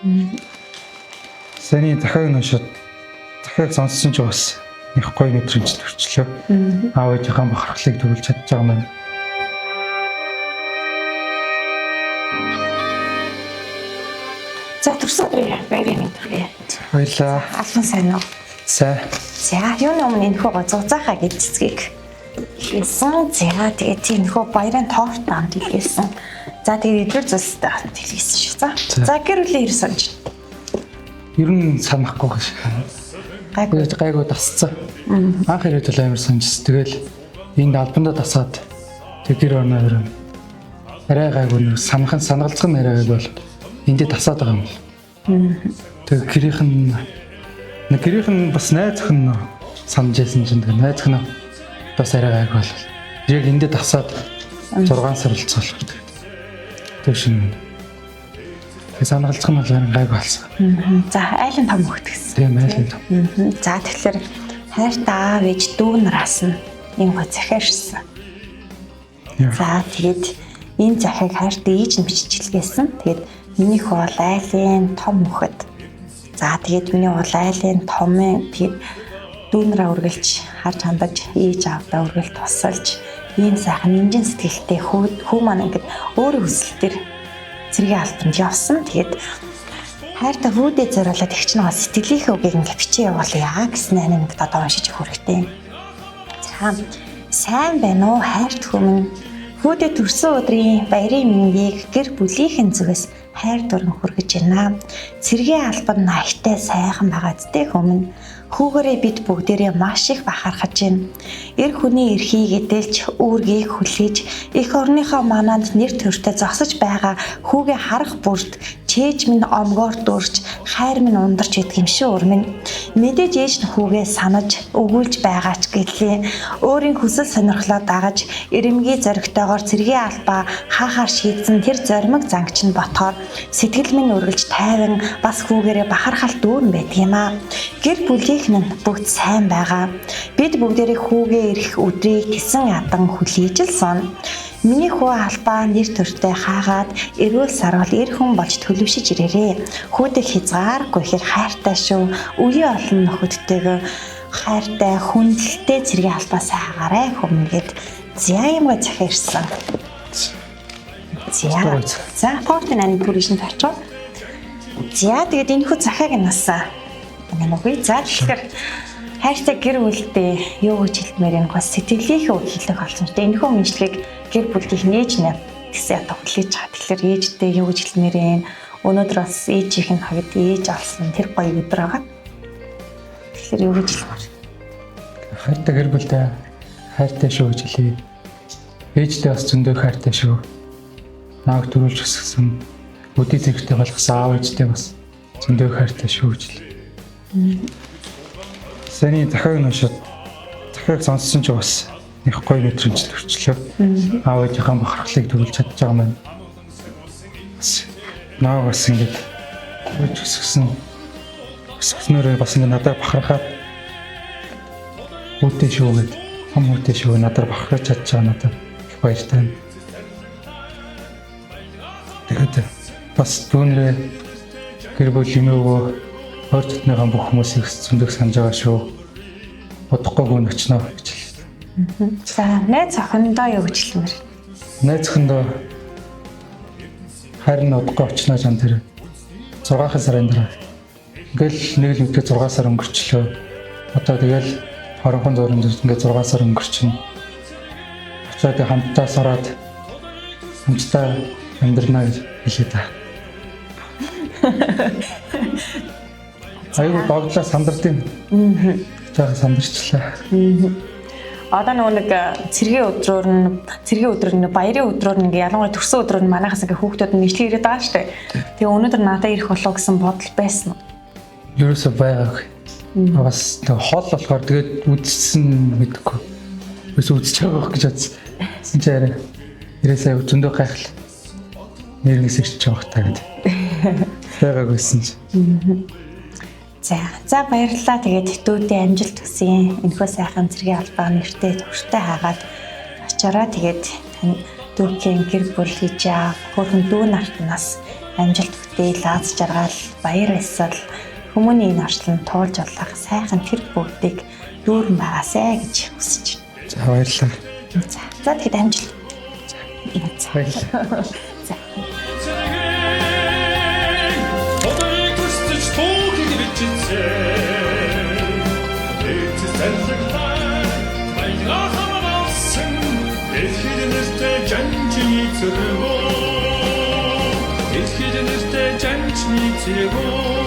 Сэний захиаг уншаад захиаг сонссон ч бас их гоё мэдрэмж төрчлөө. Аав ээжийнхээ бахархлыг төрүүлж чадж байгаа юм байна. За төрсөн өдрийн баярын мэнд хүргэе. Баярлаа. Албан сайн уу? Сайн. За юуны өмнө энэхүү гоо зугацаахаа гэж цэцгийг хэлсэн. За тэгээд энэхүү баярын торт амт хэлсэн. За тэгээд эдгээр зүйлстэй хэлсэн шүү. За. За гэр бүлийн хэр санаж байна? Ер нь санахгүй гэж. Гайгүй. Гайгүй гайгүй дасцсан. Анх ирээд л амар санжс. Тэгэл энд албандаа дасаад тэг гэр орноо өрөө. Арай гайгүй нэг санахан санагалцах нь арай гайгүй бол эндээ дасаад байгаа юм л. Тэг гэрийнх нь нэг гэрийнх нь бас найз охин нь санаж байсан чинь тэг найз охин нь бас арай гайгүй бол. Яг эндээ дасаад 6 сар болцсон болохоор тэг. Тэг шинэ. Тэг санагалцах нь бол харин гайгүй болсон. За айлын том хөхт гэсэн. Тийм айлын том. За тэгэхээр хайртай аав ээж дүү нараас нь ийм гоо захиарсан. Яа. За тэгээд энэ захиаг хайртай ээж нь бичиж илгээсэн. Тэгээд миний хүү бол айлын том хөхөд. За тэгээд миний бол айлын томын тэгээд дүү нараа үргэлж харж хандаж ээж аавдаа үргэлж тусалж ийм сайхан инжин сэтгэлтэй хүү маань ингээд өөрийн хүсэлтээр цэргийн албанд явсан. Тэгээд хайртай хүүдээ зориулаад их чинь сэтгэлийнхээ үгийг ингээд бичээ явуулъя гэсэн ань ингээд одоо уншиж өгөх хэрэгтэй. За сайн байна уу хайрт хүмүүн. Хүүдээ төрсөн өдрийн баярын мэндийг гэр бүлийнхэн зүгээс хайр дуран хүргэж байна. Цэргийн албан наягтай сайхан байгаа зү хүмүүн. Хүүгээрээ бид бүгдээрээ маш их бахархаж байна. Эр хүний эрхийг эдэлж, үүргийг хүлээж, эх орныхоо манаанд нэр төртөө зогсож байгаа хүүгээ харах бүрт чээж минь омгоор дүрж, хайр минь ундарч идэх юм шиг урмын. Мэдээж ээж нь хүүгээ санаж, өгүүлж байгаа ч гэлээ. Өөрийн хүсэл сонирхлоо дагаж, эрэмгийн зоригтойгоор цэргийн албаа хаахаар шийдсэн тэр зоримог зангч нь ботхоор сэтгэл минь үргэлж тайван бас хүүгээрээ бахархал дүүрэн байдаг юм аа. Гэр бүлийнх нь бүгд сайн байгаа. Бид бүгдээрээ хүүгээ ирэх өдрийг тесэн ядан хүлээж л сууна. Миний хүү албаа нэр төртэй хаагаад эрүүл сарвал эр хүн болж төлөвшөж ирээрээ. Хүүдээ хязгааргүй ихээр хайртай шүү. Үеийн олон нөхөдтэйгөө хайртай хүндэлтэй цэргийн албаа сайхаарай хүмүүгээд зя юм гой захиа ирсэн. За. За, портын ани түрийшин тарчаа. За, тэгээд энэ хүү захиаг нь бас ингэ нүгүй. За, тэгэхээр хайртай гэр бүлдээ юу гэж хэлмээр энэ гоо сэтгэлийнхээ үг хэлэх болсон ч энэ хүү мэдлэгийг гэр бүлдийг нээж нэ гэсэн ята хүлээж байгаа. Тэгэхээр ээжтэй юу гэж хэлмээр энэ өнөөдөр бас ээжийнх нь хувьд ээж олсон тэр гоё өдөр байгаа. Тэгэхээр юу гэж хэлмээр? Хайртай гэр бүлдээ хайртай шүү гэж хэлье. Ээжтэй бас зөндөө хайртай шүү. Нааг төрүүлж өсгсөн өдий зэрэгтэй болгосон аав ээжтэй бас зөндөө хайртай шүү гэж хэлье. Сэний захиаг нь уншаад захиаг сонссон ч бас их гоё мэдрэмж төрчлөө. Аав ээжийнхээ бахархлыг төрүүлж чадж байгаа юм байна. Бас нааг бас ингэж төрүүлж өсгсөн өсгснөөрөө бас ингэ надад бахархаад хүүтэй шүү гэд том хүүтэй шүү надад бахархаж чадж байгаа надад их баяртай байна. Тэгээд бас дүүнрээ гэр бүл юмээгөө ойр дотныхоо бүх хүмүүсийг зөндөг санаж байгаа шүү. Удахгүй гүн очно гэж хэлсэн. За, найз охиндоо юу гэж хэлмээр? Найз охиндоо харин удахгүй очно жан тэр 6 сарын дараа. Ингээл нэг л мэдээ 6 сар өнгөрчлөө. Одоо тэгэл 20 зургийн зүрх ингээд 6 сар өнгөрчнө. Очоод хамтдаа сураад хамтдаа амьдрнаа гэж хэлээ та. Айгуу догтлоо сандард юм. Жаахан сандарчлаа. Одоо нөгөө нэг цэргийн өдрөөр нь цэргийн өдрөөр нь баярын өдрөөр нь ингээ ялангуяа төрсөн өдрөөр нь манайхаас ингээ хүүхдүүд нь мэдлэг ирээд байгаа шүү дээ. Тэгээ өнөөдөр надад ирэх болов гэсэн бодол байсан уу? Ерөөсөө байгаагүй. Бас нэг хол болохоор тэгээд үзсэн мэдэхгүй. Өс үзэж байгаа байх гэж бодсон. Тэсэн чи арай ирээсээ зөндөө гайхал. Нэрнээс ирчих жоох та гэдэг. Байгаагүйсэн чи. За, за баярлалаа. Тэгээд дүүдээ амжилт хүсье. Энэхүү сайхан цэргийн албаа нэртэй төвштэй хаагаад очоорой. Тэгээд тань дүүкийн гэр бүл гэж яа, хөөрхөн дүү нарт нас Амжилт бүтээл, аз жаргал, баяр баясгал, хүмүүний энэ орчлон туулж болох сайхан тэр бүгдийг дүүрэн байгаасай гэж хүсэж байна. За, баярлалаа. За, за тэгэхэд амжилт. За. Баярлалаа. За. Одыг хүсэж түүхийг бичсэн. Эцэс цалхлаа баяраа хамгаалсан дэлхийд нэртэй жанжины цэргүү. Дэлхийд нэртэй жанжины цэргүү.